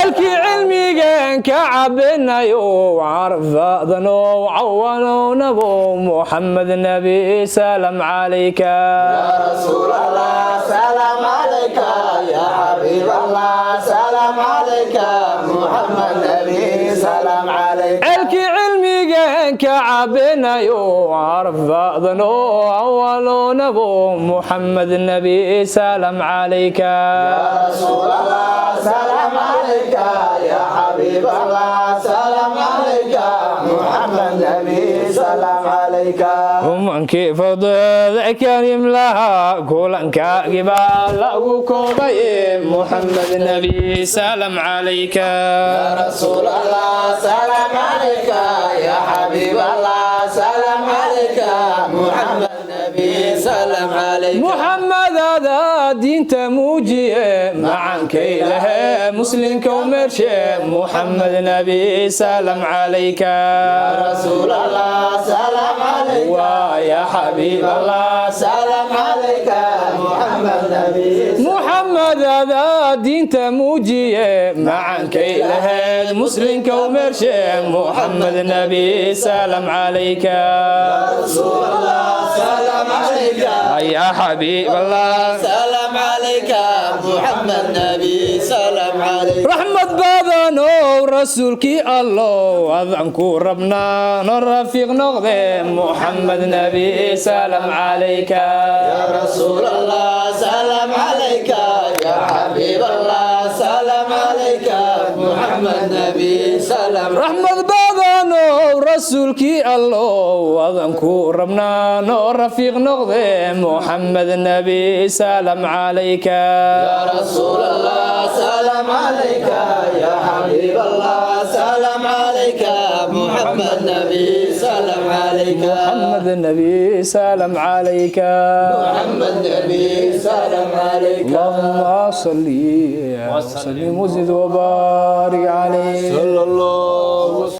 Ceelkii cilmigeen ka cabinayo, carfadanow cawanow nabo, Muxamed Nabi salam calayka. يا رسول الله سلام عليك، يا حبيب الله سلام عليك، محمد نبي سلام عليك. Ceelkii cilmigeen ka cabinayo, carfadanow cawanow nabo, Muxamed Nabi salam calayka. يا رسول الله سلام عليك، يا حبيب الله سلام عليك، محمد نبي سلام عليك. Umankii fadada karim lahaa, kulankaagii baa lagu koobaye, Muxamed Nabi salam calayka. يا رسول الله سلام عليك، يا حبيب الله سلام عليك، محمد نبي سلام عليك. Muxamed adaa diinta muujiye, macankay lahe muslimka mershe, Muxamed Nabi salam calayka. يا رسول الله سلام عليك، waa ya xabiib Allah سلام عليك، محمد نبي. Muxamed adaa diinta muujiye, macankay laheed muslimka mershe, Muxamed Nabi salam calayka. رسول الله سلام عليك، ya xabiib Allah سلام عليك، محمد نبي سلام عليك. Raxmad badanow rasuulkii Allow, adanku rabnaa no rafiiq noqde, Muxamed Nabi salam calayka. يا رسول الله سلام عليك، يا حبيب الله سلام عليك، محمد نبي سلام. Raxmad badanow rasuulkii Allow, adanku rabnaa no rafiiq noqde, Muxamed Nabi salam calayka. يا رسول الله سلام عليك، يا حبيب الله سلام عليك، محمد نبي سلام عليك. Muxamed Nabi salam calayka. محمد نبي سلام عليك. اللهم صل وسلم وزد وبارك عليه. صلى الله.